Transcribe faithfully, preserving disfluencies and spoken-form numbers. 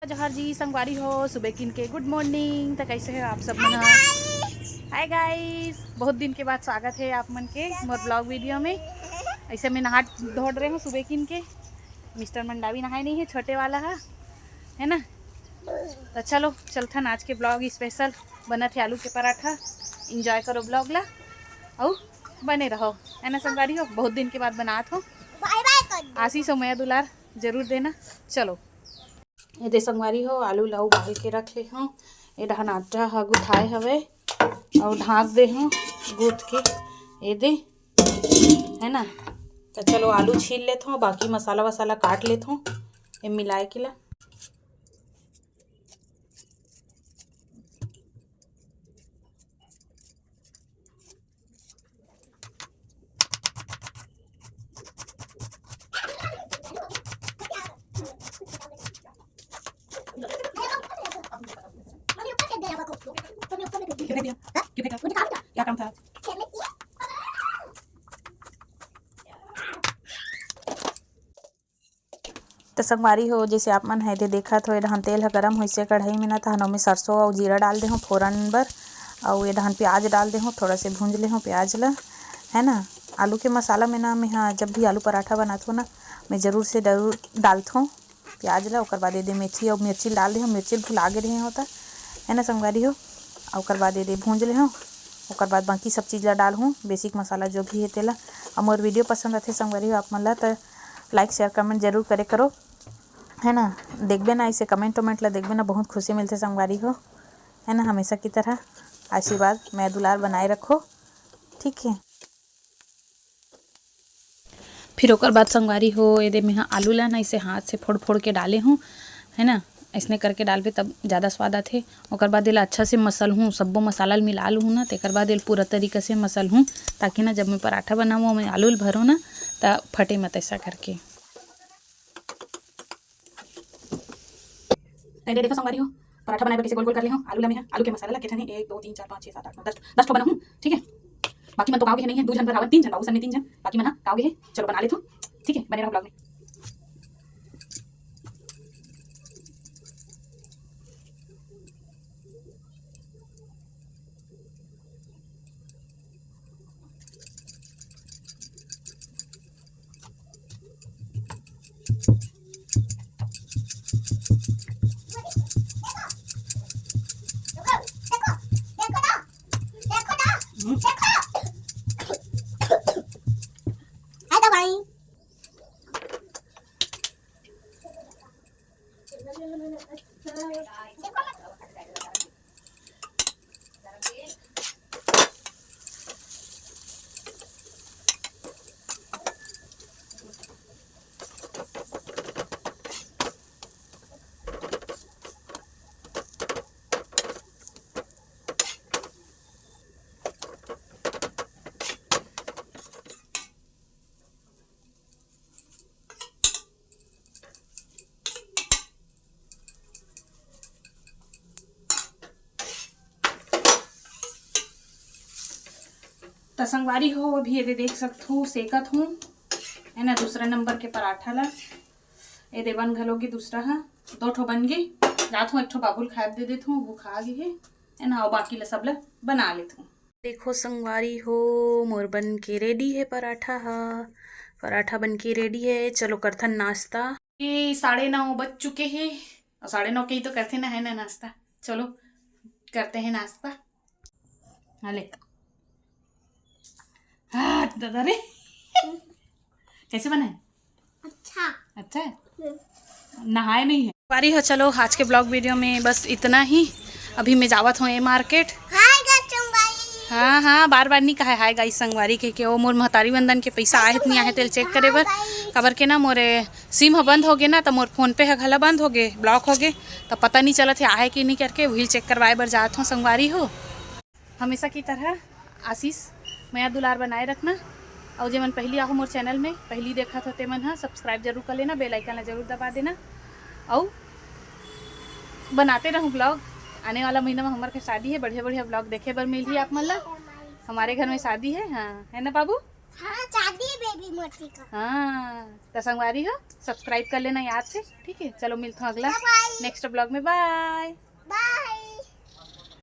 जोहार जी संगवारी हो, सुबह किन के गुड मॉर्निंग। तो कैसे हो आप सब मन? हाय गाइस, बहुत दिन के बाद स्वागत है आप मन के मोर ब्लॉग वीडियो में। ऐसे मैं नहा धोड़ रहे हूँ सुबह किन के। मिस्टर मंडावी नहाए नहीं है, छोटे वाला है, है ना? तो चलो चलथन, आज के ब्लॉग स्पेशल बनत है आलू के पराठा। एंजॉय करो ब्लॉग ला, अउ बने रहो, है ना संगवारी हो? बहुत दिन के बाद बनात हो। बाय बाय कर दो। आशीष और मया दुलार जरूर देना। चलो, ये दे संगवारी हो, आलू ला उबाल के रख ले हो। ये डहन आटा ह गुथाए हवे, अउ ढाँक दे हो गूथ के, ये दे, है ना? तो चलो आलू छील लेत हो, बाकी मसाला वसाला काट लेत हो, ये मिलाए के ला। क्या काम था? त संगवारी हो, जैसे आप मन ह एदे देखत हो, ए डहन तेल ह गरम होइसे कढ़ाई में ना, तहन ओमे सरसों अउ जीरा डाल देहूँ फोरन बर, अउ ए डहन प्याज डाल देहूँ, थोड़ा से भूंज लेहूँ प्याज ला, है ना। आलू के मसाला में ना, मैं ह जब भी आलू पराठा बनात हो ना, मैं जरूर से जरूर डालथों प्याज ला। ओकर बाद एदे मेथी अउ मिर्ची डाल देहूँ, मिर्ची भुला गे रहे होता, है ना संगवारी हो। अउ ओकर बाद एदे भूंज लेहूँ, ओकर बाद बाकी सब चीज़ ला डालहूँ, बेसिक मसाला जो भी है तेला। अउ मोर वीडियो पसंद आथे संगवारी हो आप मन ला, त लाइक शेयर कमेंट जरूर करे करो, है ना। देखबे ना, ऐसे कमेंट वमेंट ला देखबे ना, बहुत खुशी मिलथे संगवारी हो, है ना। हमेशा की तरह आशीर्वाद, मया दुलार बनाए रखो, ठीक है। फिर ओकर बाद संगवारी हो, एदे मेहा आलू ला ना इसे हाथ से फोड़ फोड़ के डाले हूँ, है ना। ऐसने करके डालबे तब ज़्यादा स्वाद आथे। ओकर बाद एला अच्छा से मसल हूँ, सब्बो मसाला ल मिला लूँ ना, तेकर बाद एला पूरा तरीका से मसल हूँ, ताकि ना जब मैं पराठा बनाऊँ, ओमे आलू ल भरो ना, त फटे मत ऐसा करके। ए दे देखो संगवारी हो, पराठा बनाए बर कैसे गोल गोल कर ले हूँ। आलू ला मैं ह, आलू के मसाला ला के ठन हे, एक, दो, तीन, चार, पाँच, छः, सात, आठ, नौ, दस, दस ठो बनाहूँ, ठीक है। बाकी मन तो गाँव गे हे नहीं है, दू झन भर आवत, तीन झन, बाबू सन में तीन झन, बाकी मन ह गाँव गे हे। चलो बना लेथों, ठीक है, बने रहो ब्लॉग में। त संगवारी हो, अभी एदे देख सकत हो, सेकत हूँ, है ना, दूसरा नंबर के पराठा ला। एदे बन घलो गे दूसरा हा, दो ठो बन गे। जात हूँ, एक ठो बाबू ल खाए दे देत हूँ, वो खा गे हे, है ना, अउ बाकी ला सब ला बना लेत हूँ। देखो संगवारी हो, मोर बन के रेडी है पराठा हा। पराठा बन के रेडी है। चलो करथन नाश्ता। ये साढ़े नौ बज चुके हैं और साढ़े नौ के ही तो करते ना, है ना, नाश्ता। चलो करते हैं नाश्ता। हाँ, ले। हाँ, दादा रे। कैसे बना है? अच्छा। अच्छा है? हम्म। नहाए नहीं है। संगवारी हो, चलो आज के ब्लॉग वीडियो में बस इतना ही। अभी मैं जावत हूँ ए मार्केट। हाय गाइस, संगवारी। हाँ, हाँ, बार बार नहीं कहा हाय गाइस संगवारी के, के वो मोर महतारी वंदन के पैसा आहे त नहीं आहे तेल चेक करे बर। Hi guys. काबर के ना मोरे सिम ह बंद हो गे ना, त मोर फोन पे ह घला बंद हो गे, ब्लॉक हो गे, त पता नहीं चलत हे आहे कि नहीं करके, वही चेक करवाए बर जात हूँ संगवारी हो। हमेशा की तरह आशीष मया दुलार बनाए रखना। अउ जेमन पहली आहो मोर चैनल में, पहली देखत हो तेमन ह सब्सक्राइब जरूर कर लेना, बेल आइकन ला जरूर दबा देना। अउ बनाते रहूँ ब्लॉग। आने वाला महीना में हमर के शादी है, बढ़िया बढ़िया ब्लॉग देखे बर मिलही आप मन ला। हमारे घर में शादी है, हाँ, है ना बाबू? हाँ, चांदी है बेबी मोती का। हाँ, तो संगवारी हो, सब्सक्राइब कर लेना याद से, ठीक है। चलो, मिलता हूँ अगला Bye bye। नेक्स्ट ब्लॉग में। बाय।